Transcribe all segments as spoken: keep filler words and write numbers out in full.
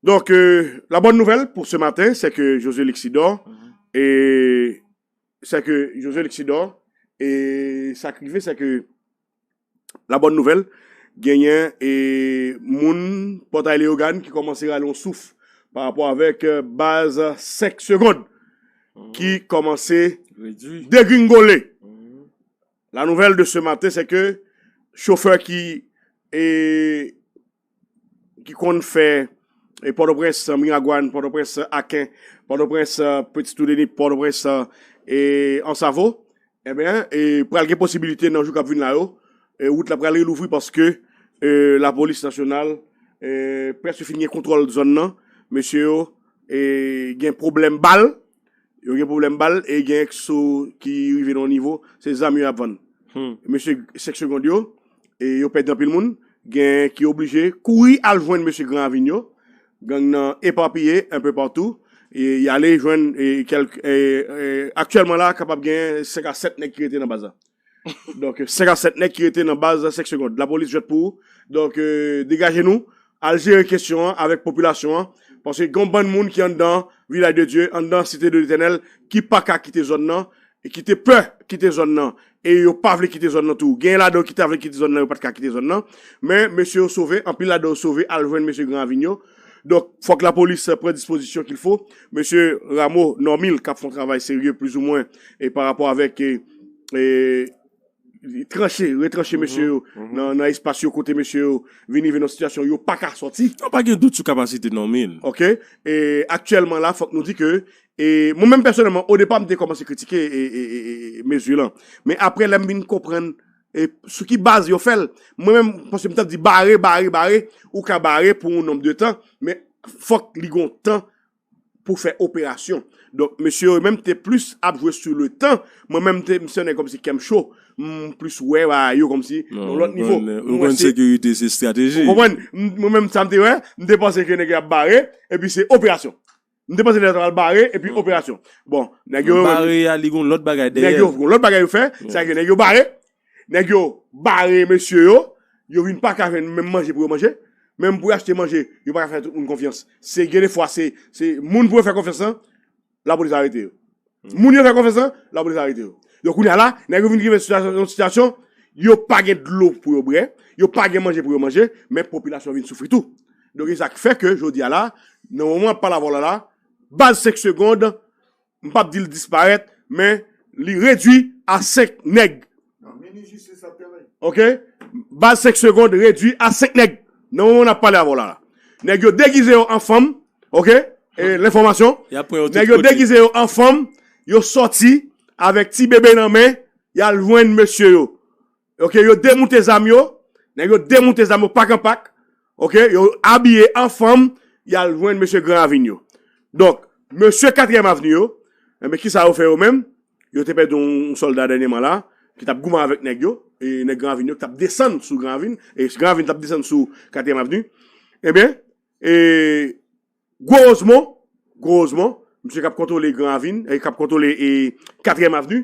Donc, euh, la bonne nouvelle pour ce matin, c'est que Josué Lexidor, et c'est que Josué Lexidor, et sa k rive, c'est que la bonne nouvelle, genyen e moun Pòtay Leyogàn ki kòmanse rale yon souf pa rapò avèk euh, baz senk segonn ki kòmanse degringole. La nouvelle de ce matin, c'est que chofè ki e ki konn fè e Pòtoprens, Miragwàn, Pòtoprens, Aken, Pòtoprens, Petit Toudeni, Pòtoprens, e Ansavo, ebyen, e pral gen posibilite nan jou k ap vin la yo, e wout la pral relouvri paske e lapolis nasyonal e prèske fin gen kontwòl zòn nan. Mesye yo e gen pwoblèm bal, yo gen pwoblèm bal e gen ekso ki rive nan yon nivo, se zam yo ap vann. Mesye senk segonn yo, e yo pèdi anpil moun, gen ki oblije kouri al jwenn mesye Gran Ravin yo, gang nan epapiye enpe patou, e y ale jwenn e kèlk e, e, aktyèlman la kapab gen senk a sèt nèg ki rete nan baz la. Donk senk a sèt nèg ki rete nan baz senk segonn. Lapolis jwèt pou ou. Donk e, degaje nou, al jere kesyon an avèk popilasyon an, paske gen yon bann moun ki anndan Vilaj de Dye, anndan Site de Letènèl, ki pa ka kite zòn nan, e ki te pè kite zòn nan, e yo pa vle kite zòn nan tou. Gen ladan yo ki ta vle kite zòn nan, yo pa t ka kite zòn nan. Men mesye yo sove, anpil ladan yo sove, al jwenn mesye Gran Ravin yo. Donk, fòk lapolis pran dispozisyon qu'il faut. Mesye Rameau Normil, k ap fè yon travay serye, plizoumwen, e pa rapò avèk e, e, tranche, retranche mesye yo nan, nan espas yo kote mesye yo vin rive nan sitiyasyon yo pa ka sòti. Non, pa gen dout sou kapasite Normil. Ok. E aktyèlman la, fòk nou di ke e mwen menm pèsonèlman, odepa, m te kòmanse kritike e, e, e, e, e mezi lan. Men apre, lè m vin konprann e sou ki baz yo fè l, mwen menm, paske m t ap di bare, bare, bare, ou ka bare pou yon nonb de tan, men fòk li gon tan pou fè operasyon. Donk, mesye yo menm te plis ap jwe sou le tan. Mwen menm, te, m se yon nèg kòmsi kè m cho. M plis wè bagay yo kòmsi nan yon lòt nivo. Ou konn sekirite se estrateji. Ou konprann? M- Mwen menm, sa m te wè, m te panse ke nèg yo ap bare, epi se operasyon. M te panse nèg yo t ap bare, epi operasyon. Bon, nèg yo bare a, li gon lòt bagay dèyè. Nèg yo gon lòt bagay yo fè, sa ke nèg yo bare. Nèg yo bare mesye yo, yo vin pa ka jwenn menm manje pou yo manje. Menm pou yo achte manje, yo pa ka fè tout moun konfyans. Se gen de fwa, se, se moun pou yo fè konfyans lan, lapolis arete yo. Moun yo fè konfyans lan, lapolis arete yo. Donk, kounye a la, nèg yo vin rive nan sitiyasyon, yon sitiyasyon, yo pa gen dlo pou yo bwè, yo pa gen manje pou yo manje, men popilasyon vin soufri tou. Donk, e sa k fè ke, jodi a la, nan moman ap pale avè w la, la, baz senk segonn, m p ap di l disparèt, men li redui a senk nèg. Ok? Baz senk segonn redui a senk nèg. Nan moman n ap pale avè w la, la. Nèg yo degize yo an fanm, ok? E, lenfòmasyon. Nèg yo degize yo an fanm, yo sòti avèk ti bebe nan men, y al jwenn mesye yo. Ok, yo demoute zam yo, nèg yo demoute zam yo pak an pak. Ok, yo abiye an fanm, y al jwenn mesye Gran Ravin yo. Donk, mesye Katriyèm Avni yo, enben, kisa yo fè yo menm? Yo te pèdi yon, yon sòlda dènyèman la, ki t ap goumen avèk nèg yo, e nèg Gran Ravin yo, ki t ap desann sou Gran Ravin, e Gran Ravin t ap desann sou Katriyèm Avni. Enben, e Gwozman, gwozman, misye k ap kontwole Gran Ravin, e k ap kontwole e Katriyèm Avni,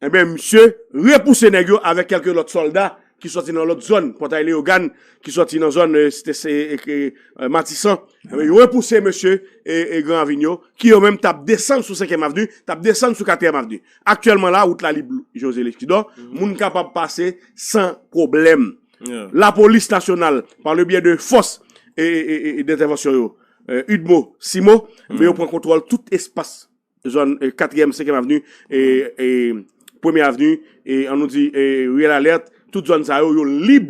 enben, misye repouse nèg yo avèk kèlke lòt sòlda ki sòti nan lòt zòn, Pòtay Leyogàn, ki sòti nan zòn e, Site Se- e, e, e, Matisan. Enben, yo repouse mesye e, e Gran Ravin yo, ki yo menm t ap desann sou Senkyèm Avni, t ap desann sou Katriyèm Avni. Aktyèlman la, wout la lib, José Leskidò, moun kapab pase san pwoblèm. Lapolis nasyonal, pa le byè de fòs e, e, e, e dentèvansyon yo, e, UDMO, CIMO, men yo pran kontwòl tout espas zòn e, Katriyèm, Senkyèm Avni, e, e, Premye Avni, e, an nou di, e, Riyèl Alèt, tout zòn sa yo, yo lib,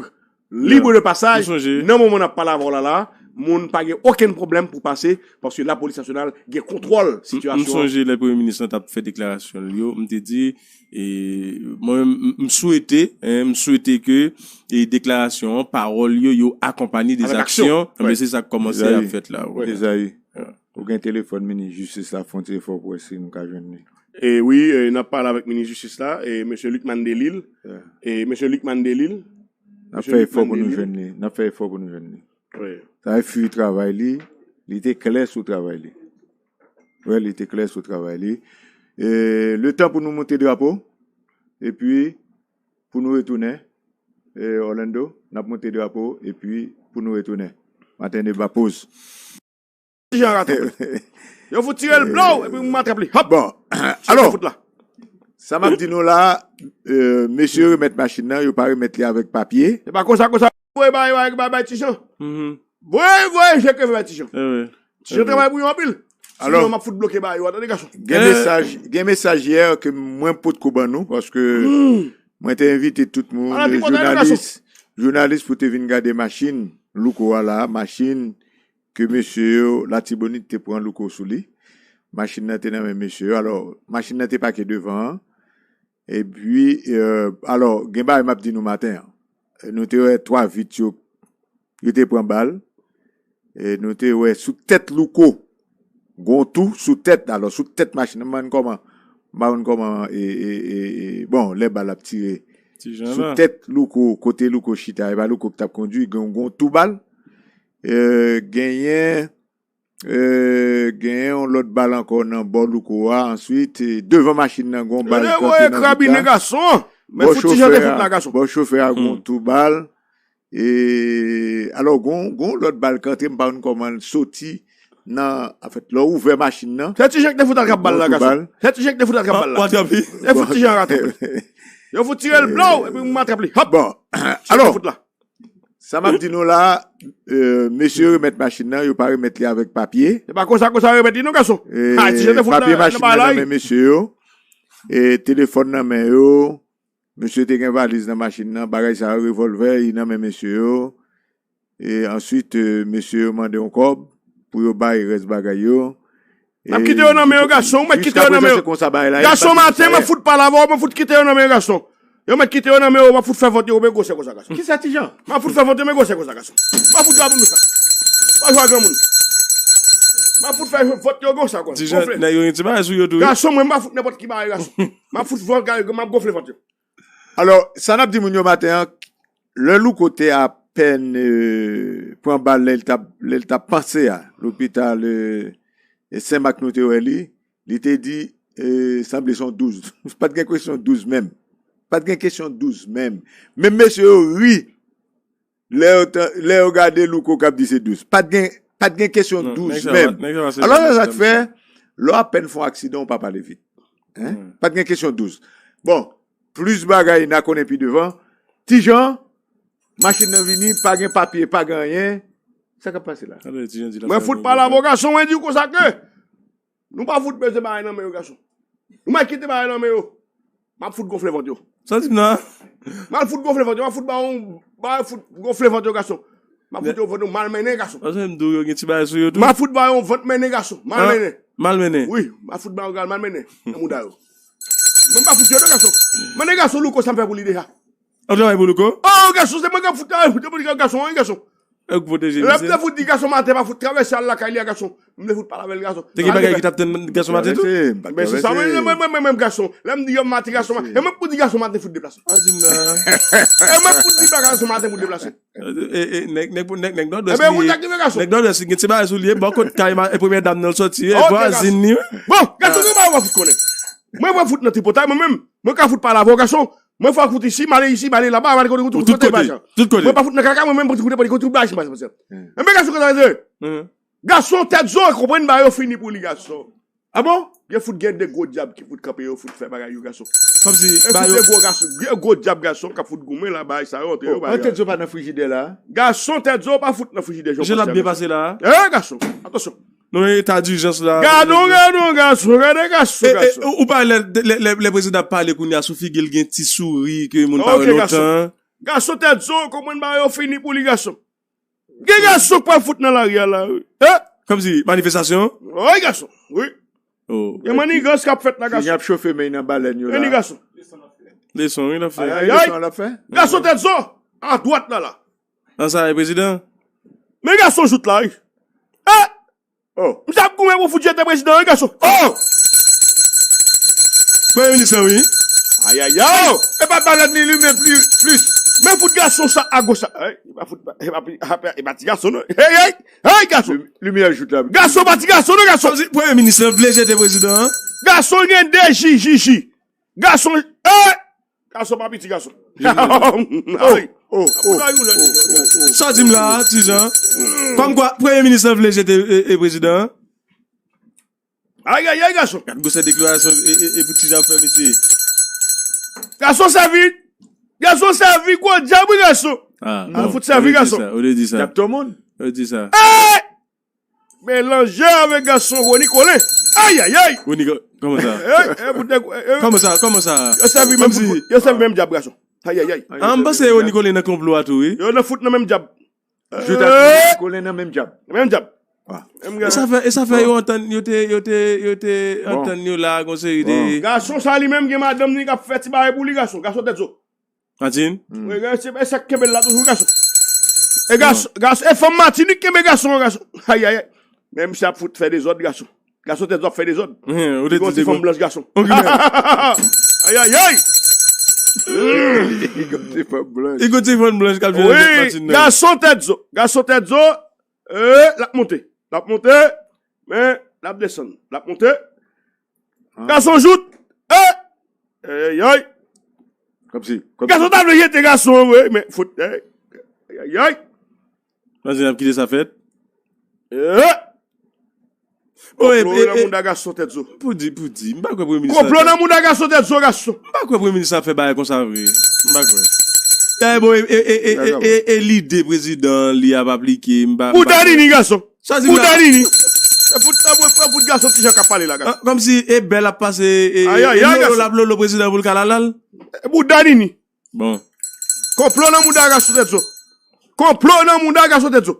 libre de pasaj. Nan moman n ap pale avè w la, la, moun pa gen okenn pwoblèm pou pase, paske lapolis nasyonal gen kontwòl sitiyasyon an. M sonje lè Premye Minis lan t ap fè deklarasyon l yo, m te di, e, mwen menm, m, m swete, en, m swete ke, e, deklarasyon an, pawòl yo, yo akonpanye de zaksyon. Enben, se sa k kòmanse ap fèt la. Wi. Ezayi, ou gen telefòn minis jistis la, fè yon ti efò pou wè si nou ka jwenn li. E wi, e, n ap pale avèk minis jistis la, e, mesye Lucmane Delille. E, mesye Lucmane Delille. N ap fè efò pou nou jwenn li. N ap fè efò pou nou jwenn li. Wi. Sa e fwi travay li, li te klè sou travay li. Wi, li te klè sou travay li. E, letan pou nou moute drapo, epi pou nou retounen, e, Orlando, n ap moute drapo, epi pou nou retounen. Maten Deba, poz. Ti jan raton. Yo fout tire l blow, epi m atrap li. Hop! Bon, alò, sa m ap di nou la, euh, mesye yo remèt machin nan, yo pa remèt li avèk papye. Se pa konsa, konsa, voye bay, bay, bay, bay, ti jan. Voye, voye, je ke bay, ti jan. Ti jan travay pou yo anpil. Alò, sinon, m ap fout bloke bay, yo, tande gason. Gen mesaj, gen mesaj yè ke mwen potko ban nou, paske mwen te envite tout moun, jounalis, jounalis pou te vin gade machin, louko a la, machin, ke mesye yo, Latibonit te pran louko sou li. Machin nan te nan men mesye yo. Alò, machin nan te pake devan an. Epi, euh, alò, gen bagay m ap di nou maten an. Nou te wè twa vit yo, yo te pran bal. E nou te wè sou tèt louko, gon tou sou tèt. Alò, sou tèt machin nan, m pa konn kòman, m pa konn kòman, e, e, e, e, bon, lè bal ap tire. Sou tèt louko, kote louko chita, e pa louko ki t ap kondui, gen gon tou bal. Euh, genyen, euh, genyen yon lòt bal ankò nan bò louko a. Answit, e, devan machin nan, gon bal kanpe nan vit la. Bò chofè a, bò chofè a, gon tou bal. E, alò, gon, gon lòt bal kantre, m pa konn kòman l soti nan, anfèt, lè w ouvè machin nan. Se ti jan k te fout atrap bal la, gason. Se ti jan k te fout atrap bal la. Se fout ti jan raton. Yo fout tire l blow, epi m atrap li. Hop! Bon, alò, Sa m ap di nou la, euh, mesye yo remèt machin nan, yo pa remèt li avèk papye. Se pa konsa, konsa yo remèt li non, gason. Papye machin nan nan men mesye yo. E telefòn nan men yo. Mesye te gen valiz nan machin nan, bagay sa yo, revòlvè, li nan men mesye yo. E answit, euh, mesye yo mande yon kòb pou yo bay rès bagay yo. M ap kite yo nan men yo, gason. Ou mèt kite yo nan men yo. Gason, maten, m ap fout pale avè w, m ap fout kite yo nan men yo, gason. Yo mèt kite yo nan men yo, m ap fout fè vant yo, men gwosè konsa, gason. Kisa, ti jan? M ap fout fè vant yo, men gwosè konsa, gason. M ap fout jwe a moun konsa. M ap jwe a granmoun. M ap fout fè vant yo konsa, konsa. Ti jan, nèg yo gen ti bagay sou yo tou, wi. Gason, mwen, m pa fout nenpòt ki bagay, gason. M ap fout vant, m ap gonfle vant yo. Alò, sa n ap di moun yo maten an, lè Louko te apèn, euh, pran bal lè l t ap, lè l t ap panse a lopital, euh, Senmak nou te wè li, li te di, euh, sanble se yon douz. Pa t gen kesyon douz menm. Pa t gen kesyon douz menm. Menm mesye yo ri lè yo, lè yo gade Louko k ap di se douz. Pa t gen, pa t gen kesyon douz menm. Alò, se sa k fè, lè w apèn fè yon aksidan, ou pa pale vit. Hein? Pa t gen kesyon douz. Bon, plis bagay n a konnen pi devan. Ti Jan, machin nan vini, pa gen papye, pa gen anyen. Sa k ap pase la? Mwen fout pale avè w, gason, mwen di w konsa ke nou pa fout bezwen bagay nan men yo, gason. Nou mèt kite bagay nan men yo. M ap fout gonfle vant yo. Sa w di m nan? M al fout gonfle vant yo, m ap fout ba yo, ba yo fout gonfle vant yo, gason. M ap fout yo vant yo malmennen, gason. Paske m di w yo gen ti bagay sou yo tou. M ap fout ba yo vant mennen, gason. Malmennen. Malmennen. Wi, m ap fout ba yo gal malmennen nan mouda yo. Mwen m pa fout yo non, gason. Mande gason Louko sa m fè pou li deja. Ou travay pou Louko? Oh, gason, se mwen k ap fout travay pou li, gason, wi, gason. Ou k pwoteje misye. Lè m te fout di gason maten pa fout travèse al lakay li a, gason. M te fout pale avè l, gason. Te gen bagay ki t ap tann gason maten tou? Men se sa, mwen, mwen, mwen, mwen menm, gason. Lè m di gason maten, gason maten, e mwen k pou di gason maten fout deplase. Pa di m nan. E mwen k pou di gason maten fout deplase. E, e, nèg, nèg, nèg, nèg Nòdwès li ye. Nèg Nòdwès li gen ti bagay sou li ye, bò kot kay premyè dam nan l sòti, e vwazin li, wi. Bon, gason, nou pa wè fout konnen. Mwen wè fout nan tripotay, mwen menm. Mwen ka fout pale avè w, gason. Mwen fè fout isi, m ale isi, m ale laba, m ale kote, kote, kote, kote. Tout kote. Mwen pa fout nan kaka, mwen menm, kote, kote, kote, kote, kote, kote. Enben, gason, kote, kote. Gason, tèt zo, konprann bagay yo fini pou li, gason. Ah bon? Yo fout gen de gwo dyab ki fout kanpe, yo fout fè bagay yo, gason. Kòmsi, e fout de gwo gason, de gwo dyab, gason, k ap fout goumen la, bagay sa yo, antre yo, bagay. Tèt zo pa nan frijidè la? Gason, tèt zo pa fout nan frijidè, jan l ap byen pase la. Eh, gason, atansyon. Non, eta dijans la. Gadon, gadon, gason, gade gason, gason. Ou pa lè, lè, lè, lè prezidan ap pale kounye a sou figi l gen ti souri ke moun pa wè lontan. Gason tèt zo, konprann bagay yo fini pou li, gason. Gen gason k pral fout nan lari a la, wi. Eh? Kòmsi, manifestasyon? Wi, gason, wi. Gen mannigans k ap fèt la, gason. Ap chofe men nan balèn yo la. Vini, gason. Leson, wi, l ap fè. Ay, ay, ay. Leson l ap fè. Gason tèt zo, adwat la, la. Nan sa, e prezidan? Men gason jout la, wi. Eh! Oh. Misye ap goumen pou fout jete prezidan an, gason. Oh! Premye minis lan, wi. Ayayay! E pa balèn li limen pli, plis. Men fout gason sa agoch la. Ey, e pa fout, e pa, e pa, e pa ti gason, non. Hey, hey! Hey, gason! Limyè jout la. Gason pa ti gason, non, gason! Premye minis lan vle jete prezidan an. Gason gen de ji, ji, ji. Gason, eh! Gason pa piti gason. Ay. Oh, oh, oh, oh, oh. Sa w di m la, Ti Jan? Kòmkwa, premye minis lan vle jete e, e prezidan an? Ay, ay, ay, gason. Gad gwosè deklarasyon e, e, e pou Ti Jan ap fè, mesye. Gason sèvi. Gason sèvi, gwo dyab, wi, gason. Ah, bon, fout sèvi, gason. Ou te di sa. Ou te di sa. Ou te di sa. Hey! Melanje avèk gason Rony Colin. Ay, ay, ay. Rony Co-, kòman sa? Hey, hey, pou dèk, hey, hey. Kòman sa? Kòman sa? Yo sèvi menm fout, yo sèvi menm dyab, gason. Ay, ay, ay. Ah, m panse Rony Colin nan konplo a tou, wi. Yo nan fout nan menm dyab. Jout ak Rony Colin nan menm dyab. Menm dyab. Ah. E sa fè, e sa fè yo antann, yo te, yo te, yo te antann yo la, gon seri de. Gason sa li menm gen madanm ni k ap fè ti bagay pou li, gason. Gason tèt zo. Antin? Wi, e se, e sa k kenbe l la toujou, gason. E gason, gason, e fanm Matinik kenbe gason an, gason. Ay, ay, ay. Men misye ap fout fè dezòd, gason. Gason tèt zo ap fè dezòd. Li gon ti fanm blanch, gason. Ay, ay, ay. Li gon ti fanm blanch. Li gon ti fanm blanch k ap jere tèt Matinik nan. Gason tèt zo. Gason tèt zo. E, l ap monte. L ap monte. Men, l ap desann. L ap monte. Gason jout. E! Ay, ay, ay. Kòmsi, kòmsi. Gason ta vle jete gason an vre, men fout. Ay, ay, ay. Panse n ap kite sa fèt? E! Konplo nan mouda gason tèt zo. Pou di, pou di, m pa kwè premye minis la. Konplo nan mouda gason tèt zo, gason. M pa kwè premye minis la fè bagay konsa vre. M pa kwè. Dayè, bon, e, e, e lide prezidan li ap aplike, m pa, m pa kwè. Bouda nini, gason. Sa di m la. Bouda nini. E fout, e fout, e fout gason Ti Jan k ap pale la, gason. Ah, kòmsi e bèl ap pase, e, e, e lolo l ap lolo prezidan pou l ka lalal. E bouda nini. Bon. Konplo nan mouda gason tèt zo. Konplo nan mouda gason tèt zo.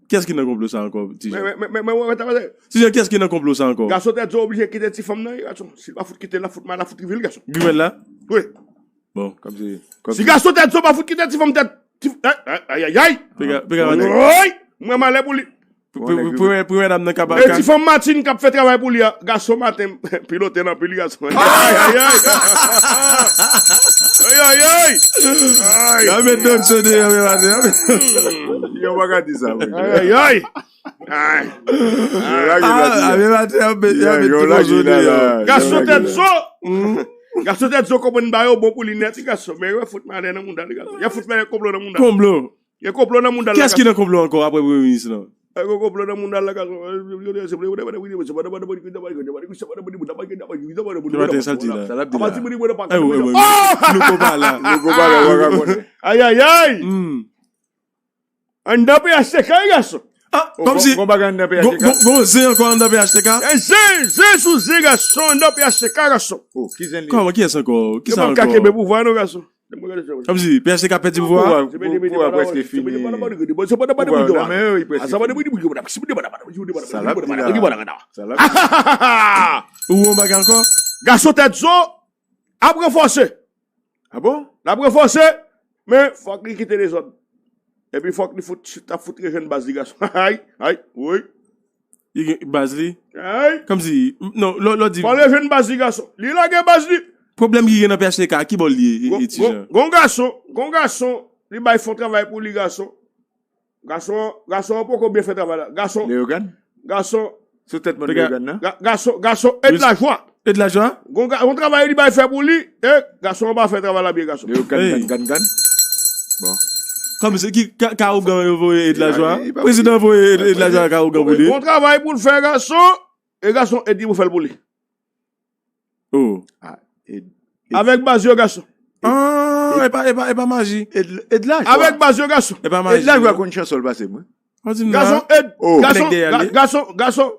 Kiyès ki nan konplo sa ankò, Ti Jan? Men, men, men, men, men, men, Ti Jan, kiyès ki nan konplo sa ankò? Gason tèt zo oblije kite ti fanm nan, wi, gason. Si l pa fout kite l, l ap fout mal, l ap fout rive l, gason. Grimèl la? Wi. Bon, kòmsi, kòmsi. Si gason tèt zo pa fout kite ti fanm tèt, ti, ay, ay, ay, ay, ay. Pika, pika maten. Woy! Mwen malè pou li. Premyè, premyè dam nan ka ba. E ti fanm Matin k ap fè travay pou li a, gason maten pilote nan pil gason. Ay, ay, ay. Ay, ay, ay. Ay. Y a met Don Cho deyò, men maten. Yo pa ka di sa, wi. Ay, ay, ay. Ay. Yo lage la, ah, men maten, y a met, y a met ti moso deyò. Gason tèt zo. Gason tèt zo konprann ba yo bon pou li nèt, wi, gason. Men yo fout malè nan mouda li, gason. Yo fout malè konplo nan mouda. Konplo. Gen konplo nan mouda l la. Kiyès ki nan konplo ankò apre premye minis lan? Gen konplo nan mouda l la, gason. Maten, sa l di la. Louko pa la. Louko pa la, w pa ka konnen. Ay, ay, ay. Anndan P H T K, wi, gason. Ah, kòmsi gon bagay anndan P H T K. Gon, gon, gon zen ankò anndan P H T K. Gen zen, zen sou zen, gason, anndan P H T K, gason. Oh, ki zen li? Kòman, kiyès ankò? Kisa ankò? Yo p ap ka kenbe pouvwa, non, gason. Kòmsi P H T K pèdi pouvwa a? Pouvwa, pouvwa prèske fini. Pouvwa nan men yo, li prèske fini. Sa l ap di la. Sa l ap di la. Ou wè yon bagay ankò? Gason tèt zo ap ranfòse. Ah bon? L ap ranfòse, men fòk li kite dezòd. Epi fòk li fout, t ap fout rejwenn baz li, gason. Ay, ay, woy. Li gen baz li? Ay. Kòmsi, non, lè, lè w di. Fò l rejwenn baz li, gason. Li lage baz li. Pwoblèm ki gen nan P H T K, ki bò l ye, e, e, Ti Jan? Gon, gon gason, gon gason, li bay fon travay pou li, gason. Gason, gason an poko byen fè travay la. Gason. Leyogàn? Gason. Sou tèt mòn Leyogàn nan? Ga-, gason, gason Ed Lajwa. Ed Lajwa? Gon ga-, gon travay li bay fè pou li, e gason an pa fè travay la byen, gason. Leyogàn, hey, gàn, gàn, gàn. Bon. Kòmsi ki ka, ka ougan yo voye Ed Lajwa? Prezidan voye Ed, Ed Lajwa ka ougan pou li. Gon travay pou l fè, gason, e gason Ed ki pou fè l pou li. Oh. Ah, Ed, Ed. Avèk baz yo, gason. Ah, e pa, e pa, e pa maji. Ed, Ed Lajwa. Avèk baz yo, gason. E pa maji. Ed Lajwa konn chanson l pase mwen. Gason Ed, oh, gason, ga-, gason, gason,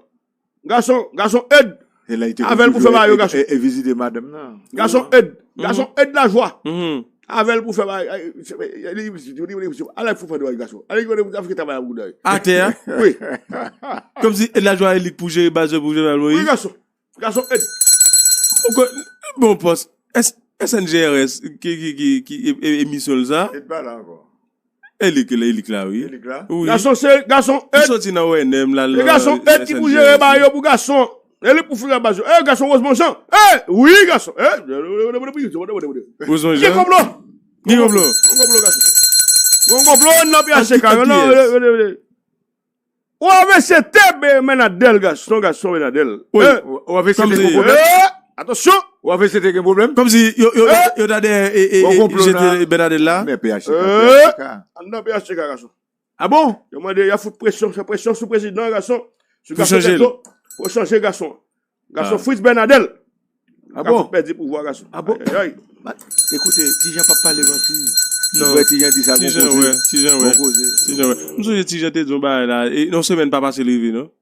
gason, gason Ed. Avè l pou fè bagay yo, gason. E, e vizite madanm nan. Gason Ed, gason Ed Lajwa. Avè l pou fè bagay, ay, se, e, e, li, li, li, li, alè pou fè travay, gason. Alè pou fè travay pou gason. Atè a? Wi. Kòmsi Ed Lajwa e li k pou jere baz yo, pou Jovenel Moïse. Wi, gason. Gason Ed. Ou konn, bon pòs. S-, S N G R S, ki, ki, ki, ki e, e, emisyon l sa? Ed pa la ankò. E li k, e li k la, wi. E li k la? Wi. Gason se, gason Ed. Li soti nan O N M la, e gason Ed ki pou jere ba yo pou gason. E li pou fè baz yo. E gason Rosemond Jean. E, wi, gason. E, Rosemond Jean. Ki konplo? Ki konplo? Gon konplo, gason. Gon konplo nan P H T K. Ou ave se te be Menadèl, gason, gason Menadèl. Wi. Eh. Ou ave se te Kokobe. Eh, atansyon. Ou ap vle se te gen pwoblèm? Kòmsi yo, yo, yo, yo ta dèyè e, e, e, jete Bernadette la. Men P H T K, P H T K. Anndan P H T K, gason. Ah bon? Yo mande, y ap fout presyon, fè presyon sou prezidan, gason. Sou gason Petro, pou chanje gason. Gason Fritz Bernadel. Ah bon? Pèdi pouvwa, gason. Ah bon? Ay, ay, ay. Ekoute, Ti Jan p ap pale manti. Non. Ti Jan di sa, gon koze. Ti Jan, wè. Ti Jan, wè. M sonje Ti Jan te di yon bagay la, e yon semèn pa pase l rive, non?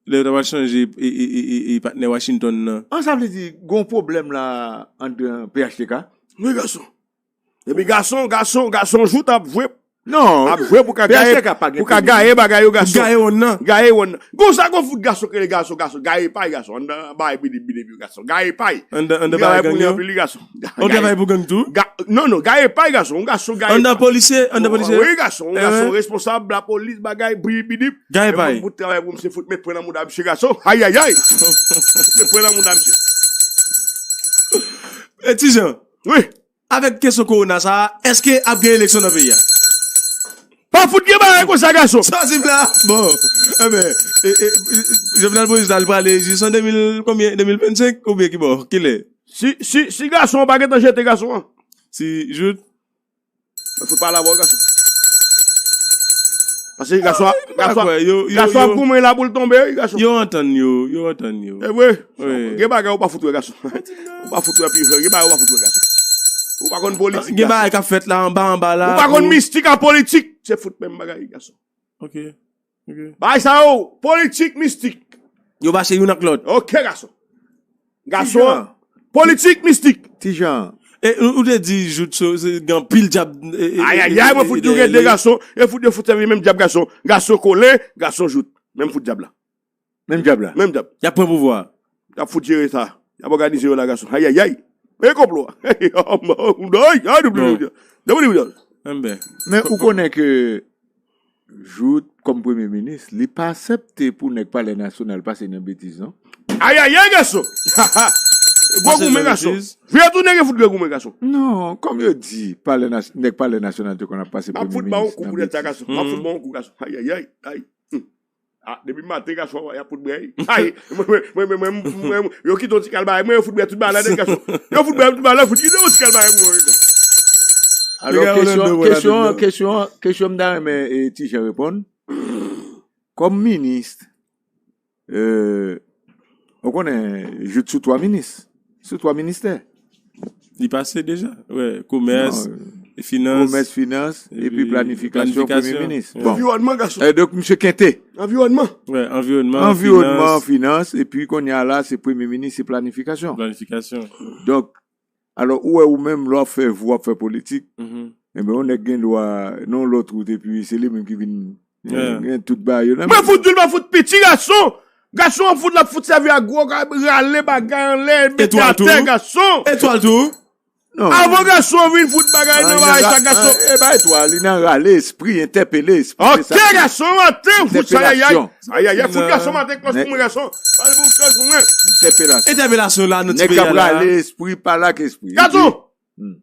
Lè yo ta pral chanje e, e, e, e, e patnè Washington nan. An, sa vle di, gon pwoblèm la anndan P H T K? Wi, gason. Epi gason, gason, gason jout ap jwe. Non, ap jwe pou ka gaye, pou ka gaye bagay yo, gason. Gaye wonn nan. Gaye wonn nan. Gon sa gon fout gason ki rele gason, gason. Gaye pay, gason. Anndan bagay bidip, bidip yo, gason. Gaye pay. Anndan, anndan bagay gang yo? Anpil, gason. On travay pou gang tou? Non, non, gaye pay, gason. On gason gaye pay. Anndan polisye, anndan polisye. Wi, gason. On gason responsab lapolis, bagay, bidip, bidip. Gaye pay. Pou travay pou misye fout met pwen nan mouda misye, gason. Ayayay. Met pwen nan mouda misye. E Ti Jan. Wi. Avèk kesyon kowona sa a, èske ap gen eleksyon nan peyi a? Pa fout gen bagay konsa, gason. Sa w di m la? Bon, enben, e, e, Jovenel Moïse la, li prale jis an de mil konbyen? De mil vennsenk oubyen ki bò? Kilè? Si, si, si gason an pa gentan jete gason an. Si jout. Mwen fout pale avè w, gason. Paske gason, gason, gason ap goumen la pou l tonbe, wi, gason. Yo antann yo, yo antann yo. E vre. Gen bagay ou pa fout wè, gason. Ou pa fout wè pi, gen bagay ou pa fout wè, gason. Ou pa konn politik, gason. Gen bagay k ap fèt la, anba, anba la. Ou pa konn mistik ak politik. Se fout menm bagay, gason. Ok. Ok. Bagay sa yo, politik, mistik. Yo mache youn ak lòt. Ok, gason. Gason. Politik, mistik. Ti Jan. E ou, ou te di jout so, se gen anpil dyab, e, e, ayayay, mwen fout yo gen de gason. E fout yo fout sèvi menm dyab, gason. Gason kolen, gason jout. Menm fout dyab la. Menm dyab la. Menm dyab. Y ap pran pouvwa a. Y ap fout jere sa. Y ap òganize yo la, gason. Ayayay. E konplo a. Bon. Enben. Men ou konnen ke jout kòm premye minis, li pa aksepte pou nèg Palè Nasyonal pase nan betiz, non. Ayayay, gason. Gwo goumen, gason. Vire tounen, gen fout gwo goumen, gason. Non, kòm yo di, palè nas-, nèg Palè Nasyonal te konn ap pase premye minis nan betiz. M ap fout ba w kou poutèt sa, gason. M ap fout ba w kou, gason. Ayayay. Ay. Ah, depi maten, gason, y ap fout bwè. Ay, mwen, mwen, yo kite yon ti kal bagay mwen, yo fout bwè tout bagay la nèt, gason. Yo fout bwè tout bagay la, fout kite yon ti kal bagay mwen. Alò, kesyon, kesyon, kesyon, kesyon m ta renmen, e, Ti Jan reponn. Kòm minis, e, ou konnen, jout sou twa minis, sou twa ministè. Li pase deja. Wè, komès, finans, komès, finans, epi planifikasyon, premye minis. Bon. Anviwònman, gason. E donk, misye kente. Anviwònman. Wè, anviwònman, finans, epi kounye a la, se premye minis, se planifikasyon. Planifikasyon. Donk, alò, ou wè ou menm, lè w ap fè vi w, w ap fè politik, enben, yon nèg gen dwa, nan yon lòt wout, epi se li menm ki vin Gen, gen tout bagay yo nan men. Mwen fout di l, mwen fout piti gason. Gason an fout, l ap fout sèvi ak gwo ka-, rale bagay anlè, mete atè, gason. Etwal tou. Non. Avan gason an vin fout bagay nan bagay sa, gason. E pa etwal, li nan rale espri, entèpele espri. Ok, gason, maten, fout sa, ayayay. Ayayay, fout gason, maten, klòs pou mwen, gason. Pale pou klòs pou mwen. Entèpelasyon. Entèpelasyon la, nan ti peyi a la. Nèg k ap rale espri, pale ak espri. Gason,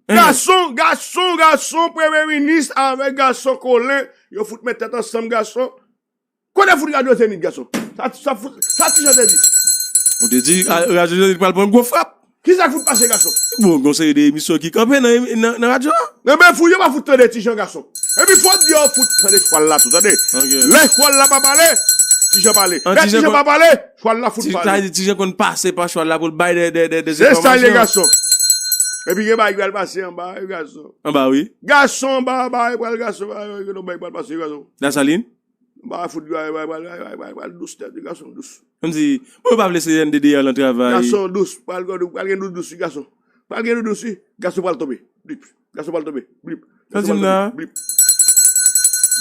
gason, gason, gason, premye minis avèk gason Kolen, yo fout met tèt ansanm, gason. Kote fout radyo Zenith, gason? Sa, sa fout, sa Ti Jan te di? Ou te di, a, radyo Zenith pral pran gwo frap. Kisa k fout pase, gason? Bon, gon seri de emisyon ki kanpe nan, nan, nan radyo a. Enben, fout, yo pa fout tande Ti Jan, gason. Epi fò di yo fout tande chwal la tou, tande. Ok. Lè chwal la pa pale, Ti Jan pale. Lè Ti Jan pa pale, chwal la fout pale. Sa vle di Ti Jan konn pase pa chwal la pou l bay de, de, de, de enfòmasyon. Se sa l ye, gason. Epi gen bagay ki pral pase anba, wi, gason. Anba, wi. Gason anba, bagay pral, gason, bagay pral pase, gason. Lasalin? Bagay fout, bagay, bagay, bagay, bagay pral dous tèt, wi, gason, dous. Kòmsi, bon, yo pa vle C N D D A lan travay. Gason dous, pral, pral gen dous, dous, wi, gason. Pral gen dous, wi. Gason pral tonbe. Blip. Gason pral tonbe. Blip. Sa di m la? Blip.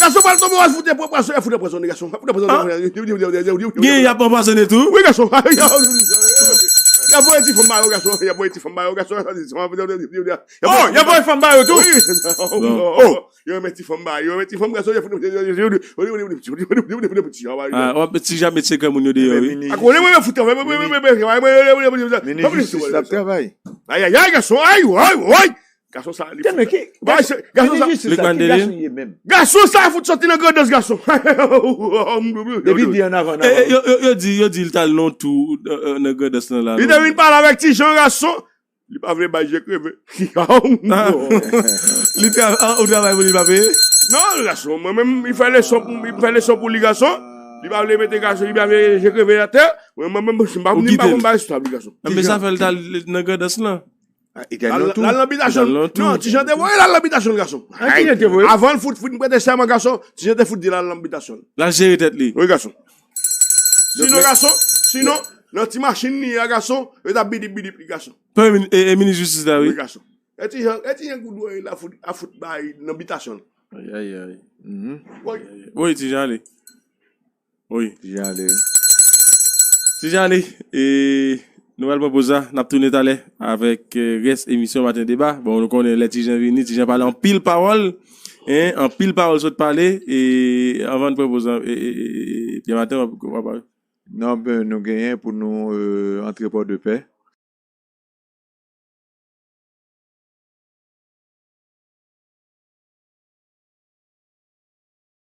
Gason pral tonbe, w al fout anpwasonnen, fout anpwasonnen, gason. Fout anpwasonnen. Gen, y ap anpwasonnen tou? Wi, gason. Y ap voye ti fanm ba yo, gason. Y ap voye ti fanm ba yo, gason. Oh, y ap voye fanm ba yo tou? Wi. Oh. Yo renmen ti fanm ba yo, yo renmen ti fanm, gason, yo fout. Ah, w ap met ti jan met sekrè moun yo deyò, wi. Mini jistis l ap travay. Ayayay, gason, ay, ay, ay. Gason sa li Tèlman ki Bay se- gason sa Injistis Big sa Man ki Délé. Gason ye menm. Gason sa fout soti nan grandans gason. Depi di an avan Eh, eh, avan. yo, yo, yo di yo di l t al nan tou euh, euh, nan grandans lan la. Li te vin pale avèk ti jan gason. Li pa vle bay je kreve. Li tra- ah, ou travay pou li pa peye? Non, gason, mwen menm, li fè leson pou li fè leson pou li gason. Li pa vle mete gason, li pa vle je kreve atè. Mwen mwen menm, mwen pa Ou mwen kite pa l. konn bay sou tab li gason. Anben sa fè l t al nan grandans lan. Li te al nan tou. Lal nan bitasyon. Lal nan tou. Non, ti jan te voye lal nan bitasyon gason. An ki jan te voye? Avan l fout fin prete sèman gason, ti jan te fout di lal nan bitasyon. L al jere tèt li. Wi gason. Sinon gason, sinon nan ti machin li a gason, yo t ap bidip bidip li gason. Premye min- e, e minis jistis la Wi wi. Gason. E ti jan, e ti jan goudwen la fout a fout bay nan bitasyon. Ay ay ay. Woy. Wi, ti jan ale. Wi. Jan ale. Ti jan ale. E nou pral pran poz la, n ap tounen talè avèk euh, rès emisyon Maten Deba. Bon, nou konnen lè ti jan vini, ti jan pale anpil pawòl. Hein, anpil pawòl sot pale. E anvan n pran poz la, e, e, e, e, Pierre Martin, w ap- w ap- Non, ben, nou genyen pou nou euh, antre Pòdepè.